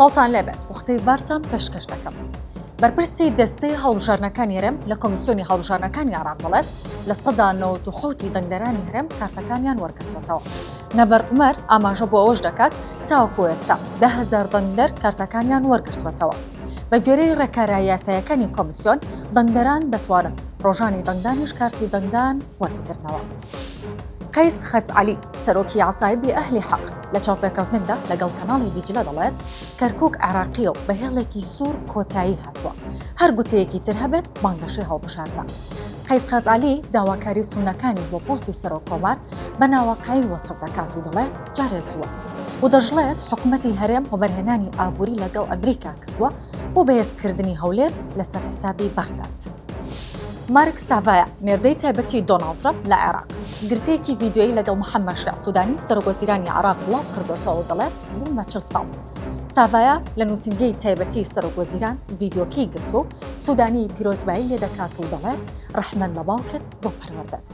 سڵاوتان لێبێت پوختەی بارتان پێشکەش دەکەم. بەرپرسی دەستەی هەڵبژاردنەکانی هەرێم لە کۆمیسیۆنی هەڵبژاردنەکانی عێراق دەڵێت 97% ی دەنگدەرانی هەرێم کارتەکانیان وەرگرتووەتەوە. نەبەر عومەر ئاماژە بۆ ئەوەش دەکات تاوەکو ئێستا 10,000 دەنگدەر کارتەکانیان وەرگرتووەتەوە. بە گوێرەی ڕێکارە یاسایەکانی کۆمیسیۆن دەنگدەران دەتوانن ڕۆژانی دەنگدانیش کارتی دەنگدان وەربگرنەوە. قەیس خەزعەلی، سەرۆکی عەسایبی ئەهلی حەق، لە چاوپێکەوتنێکدا لەگەڵ کەناڵی دیجلە دەڵێت، کەرکوک عێراقییە و بە هێڵێکی سوور کۆتایی هاتووە، هەر گوتەیەکی تر هەبێت بانگەشەی هەڵبژاردنە. قەیس خەزعەلی داواکاری سوننەکانیش بۆ پۆستی سەرۆک کۆمار بە ناواقعی وەسف دەکات و دەڵێت جارێ زووە و دەشڵێت حکومەتی هەرێم وەبەرهێنانی ئابووری لەگەڵ ئەمریکا کردووە بۆ بەهێزکردنی هەولێر لەسەر حسابی بەغداد. مارک ساڤایا، نێردەی تایبەتی دۆناڵد ترەمپ لە عێراق، گرتەیەکی ڤیدیۆیی لەگەڵ محەممەد شیاع سوودانی، سەرۆکوەزیرانی عێراق بڵاوکردووەتەوە و دەڵێت، بوومە 40 ساڵ. ساڤایا لە نووسینگەی تایبەتی سەرۆکوەزیران ڤیدیۆکەی گرتووە و سوودانی پیرۆزبایی لێدەکات و دەڵێت، رەحمەت لە باوکت بۆ پەروەردەت.